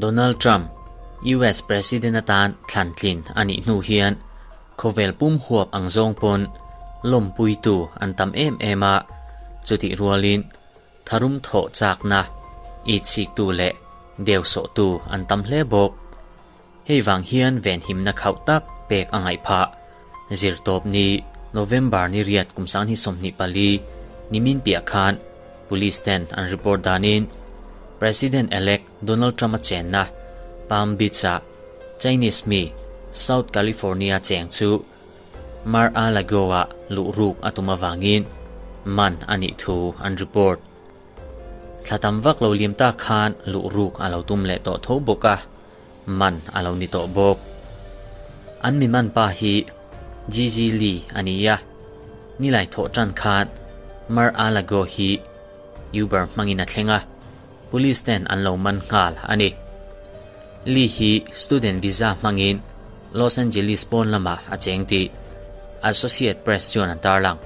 Donald Trump, US President atan thlan tlin a nih hnu hian khawvel pum huap ang zawng pawn lawmpuitu an tam em em a, chutih rualin tharum thawh chakna, itsiktu leh deusawhtu an tam hle bawk. Hei vang hian venhimna khauh tak pek a ngaih phah. Zirtawp ni, November ni riat kum 2024, nimin piah khan Police ten an report danin President-elect Donald Trump-a chenna Palm Beach-ah Chinese mi South California cheng chu Mar-a-Lago-ah luh ruk a tum avangin man a nih thu an report. Thla tam vak lo liam tak khan luh ruk a lo tum leh tawh tho bawk a, man a lo ni tawh bawk. An mi man pa hi Gigi Lee a ni a, nilai thawh tan khan Mar-a-Lago hi Uber hmangin a thleng a, police ten an lo man nghal a ni. Lee hi student visa hmangin Los Angeles pawn lamah a cheng tih Associate Press chuan an tarlang.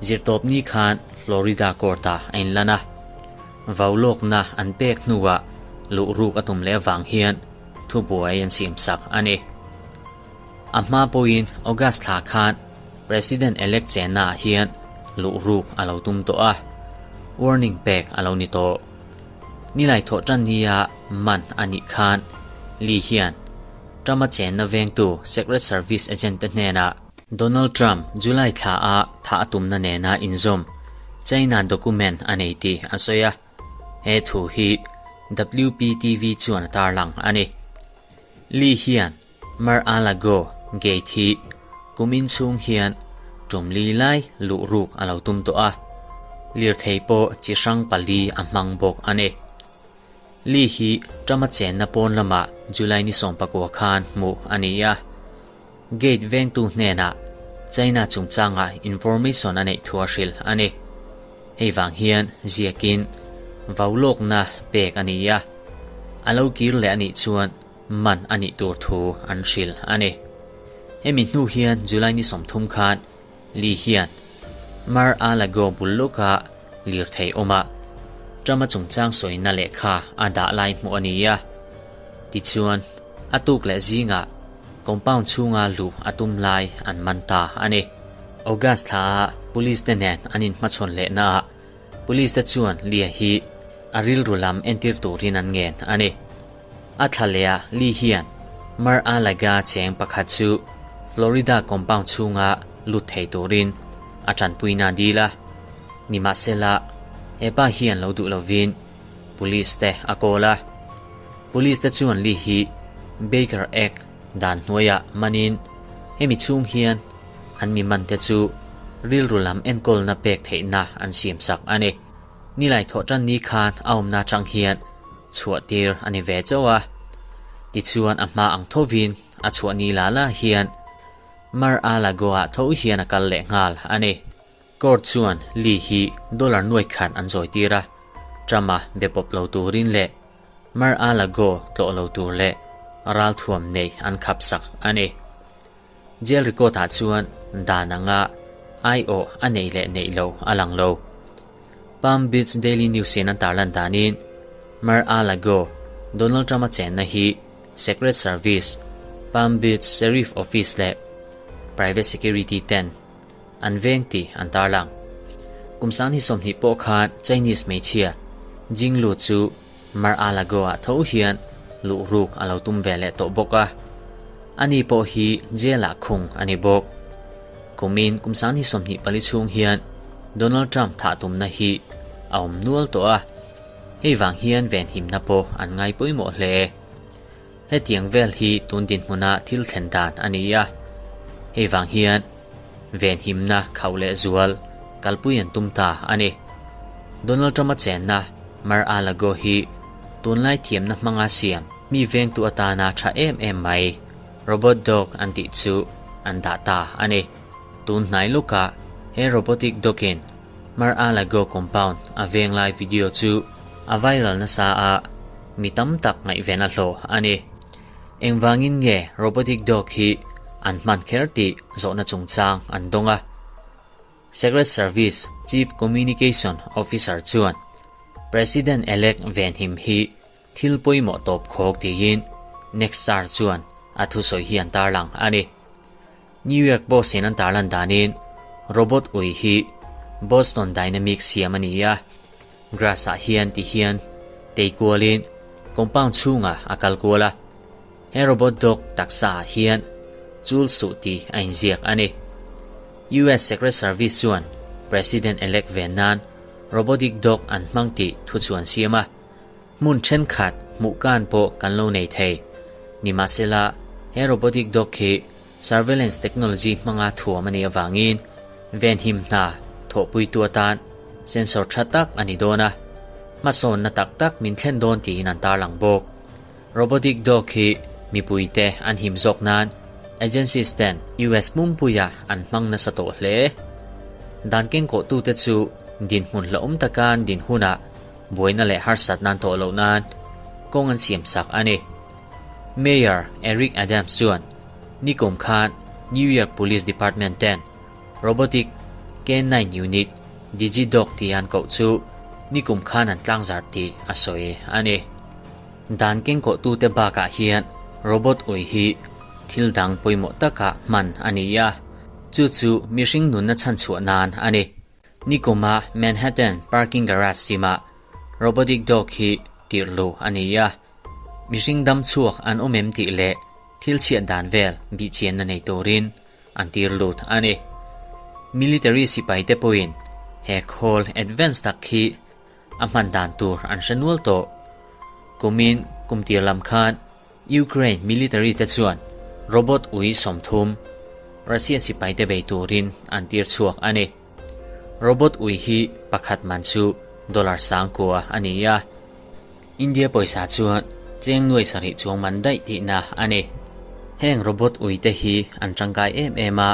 Zirtawpni khan Florida court-ah a inlan a, vau lawkna an pek hnuah luh ruk a tum leh avang hian thubuai an siamsak a ni. A hma pawhin August thla khan President-elect chennaah hian luh ruk a lo tum tawh a, warning pek a lo ni tawh. Nilai thawh tan nia man a nih khan Lee hian Trump-a chenna vengtu Secret Service agent te hnenah Donald Trump July thla a thah a tumna nena inzawm China document a nei tih a sawi a, he thu hi WPTV chuan a tarlang a ni. Lee hian Mar-a-Lago gate hi kumin chhung hian tum li lai luh ruk a lo tum tawh a, lirthei pawh chi hrang pali a hmang bawk a ni. Lee hi Trump-a chenna pawn lamah July ni 19 khan hmuh a ni a. Gate vengtu hnenah China chungchangah information a neih thu a hrilh a ni. Hei vang hian ziakin vau lawkna pek a ni a, a lo kir leh a nih chuan man a nih tur thu an hrilh a ni. Hemi hnu hian July ni 30 khan Lee hian Mar-a-Lago bul lawka lirthei awmah Trump-a chungchang sawina lehkha a dah lai hmuh a ni a. Tichuan, a tuk leh zingah compound chhunga luh a tum lai an man ta a ni. August thlaah police te nen an inhmachhawn lehnaah police te chuan Lee-a hi a rilru lam entir turin an ngen a ni. A thla lehah Lee hian Mar-a-Laga cheng pakhat chu Florida compound chhunga lut thei turin a tanpuina a dil a. Nimahsela, hepa hian lo duh lovin Police te a call a. Police te chuan Lee hi Baker Act dan hnuaiah manin hemi chhung hian an mi mante chu rilru lam enkawlna pek theihna an siamsak a ni. Nilai thawh tan ni khan a awmna atang hian chhuah tir a ni ve chauh a. Tichuan a hma ang thovin a chhuah ni la la hian Mar-a-Lago-ah tho hian a kal leh nghal a ni. Court chuan Lee hi dollar nuai khat an zawi tir a, Trump-a be pawp lo turin leh Mar-a-Lago tlawh lo tur leh ralthuam nei an khap sak a ni. Jail record-ah chuan dan anga aiawh a neih leh neih lo a lang lo. Palm Beach Daily News-in an tarlan danin Mar-a-Lago Donald Trump-a chenna hi Secret Service, Palm Beach Sheriff Office leh private security ten an veng tih an tarlang. Kum 2020 pawh khan Chinese hmeichhia Jinglu chu Mar-a-Lago-ah tho hian luh ruk a lo tum ve leh tawh bawk a, ani pawh hi jail-ah khung a ni bawk. Kumin kum 2024 chhung hian Donald Trump thah tumna hi a awm nual tawh a, hei vang hian venhimna pawh an ngai pawimawh hle. Hetiang vel hi tun dinhmuna thil thlen dan a ni a, hei vang hian venhimna khauh leh zual kalpui an tum ta a ni. Donald Trump-a chenna Mar-a-Lago hi tunlai thiamna hmanga siam mi vengtu atana tha em em mai robot dog an tih chu an dah ta a ni. Tun hnai lukah he robotic dog-in Mar-a-Lago compound a veng lai video chu a viral nasa a, mi tam tak ngaihven a hlawh a ni. Engvangin nge robotic dog hi an hman kher tih zawhna chungchang an dawng a. Secret Service Chief Communication Officer chuan, President-elect venhim hi thil pawimawh tawp khawk tiin Nexstar chuan a thusawi hi an tarlang a ni. New York Post-in an tarlan danin robot ui hi Boston Dynamics siam a ni a, grass-ah hian ti hian tei kualin compound chhungah a kal kual a. He robot dog taksaah hian chul suh tih a inziak a ni. US Secret Service chuan President-elect ven nan robotic dog an hmang tih thu chu an siam a. Hmun thenkhat hmuh kan pawh kan lo nei thei. Nimahsela, he robotic dog hi surveillance technology hmanga thuam a nih avangin venhim hna thawhpuitu atan sensor tha tak a ni dawn a, hmasawnna tak tak min thlen dawn tiin an tarlang bawk. Robotic dog hi mipuite an him zawk nan agencies ten US pumpuia an hmang nasa tawh hle. Dan kengkawhtute chu dinhmun hlauhawm taka an din hunah buaina leh harsat nan tawh loh nan kawng an siam sak a ni. Mayor Eric Adams chuan nikum khan New York Police Department ten robotic K-9 unit DigiDog tih an koh chu nikum khan an tlangzar tih a sawi a ni. Dan kengkawhtute bakah hian robot ui hi thil dang pawimawh takah hman a ni a, chu chu mihring nunna chhanchhuah nan a ni. Nikuma Manhattan parking garage chimah robotic dog hi tirh luh a ni a, mihring dam chhuak an awm em tih leh thil chhiat dan vel bihchianna nei turin an tir lut a ni. Military sipai te pawhin he khawl advance tak hi a hman dan tur an hre nual tawh. Kumin kum tir lam khan Ukraine military te chuan robot ui 30 Russia sipai te bei turin an tir chhuak a ni. Robot ui hi pakhat man chu dollar 9000 a ni a, India pawisa chuan cheng nuai sarih chuang man daih tihna a ni. Heng robot ui te hi an tangkai em em a,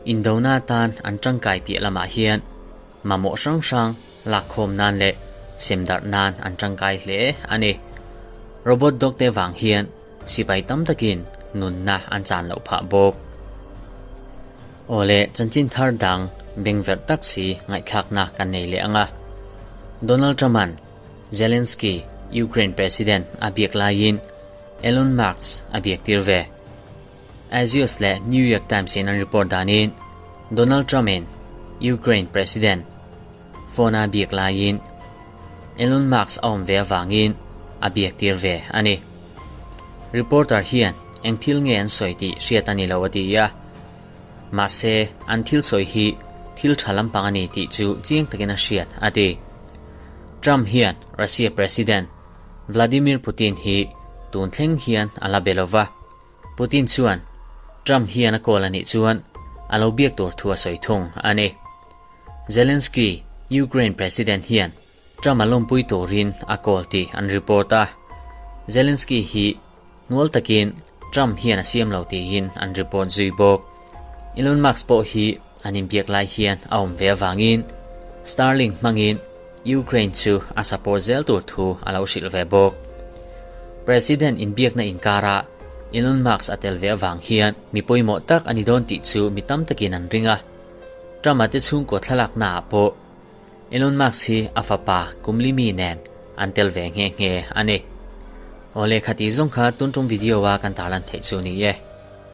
indona atan an tangkai piah lamah hian mamawh hrang hrang lakkhawm nan leh sem darh nan an tangkai hle a ni. Robot dog te vang hian sipai tam takin nunna an chan loh phah bawk. Awle, chanchin thar dang bengverh tak si ngaihthlakna kan nei leh ang a. Donald Trump-a'n Zelensky, Ukraine President a biak laiin Elon Musk a biak tir ve. Axios leh New York Times in an report danin Donald Trump-in Ukraine President phone a biak laiin Elon Musk a awm ve avangin a biak tir ve a ni. Reporter hian eng thil nge an sawi tih hriat a ni lo a ti a, mahse an thil sawi hi thil tha lampang a ni tih chu chiang takin a hriat a ti. Trump hian Russia President Vladimir Putin hi tun thleng hian a la be lova. Putin chuan Trump hian a call a nih chuan a lo biak tur thu a sawi thung a ni. Zelensky, Ukraine President hian Trump a lawmpui turin a call tih an report a. Zelensky hi hnual takin Trump hian a siam lo tiin an report zui bawk. Elon Musk pawh hi an inbiak lai hian a awm ve avangin Starlink hmangin Ukraine chu a support zel tur thu a lo hrilh ve bawk. President inbiakna inkarah Elon Musk a tel ve avang hian mi pawimawh tak a ni dawn tih chu mi tam takin an ring a. Trump-a te chhungkaw thlalaknaah pawh Elon Musk hi a fapa kumli mi nen an tel ve nghe nghe a ni. Awle khati zawng kha tun tum video a kan tarlan theih chu ni e.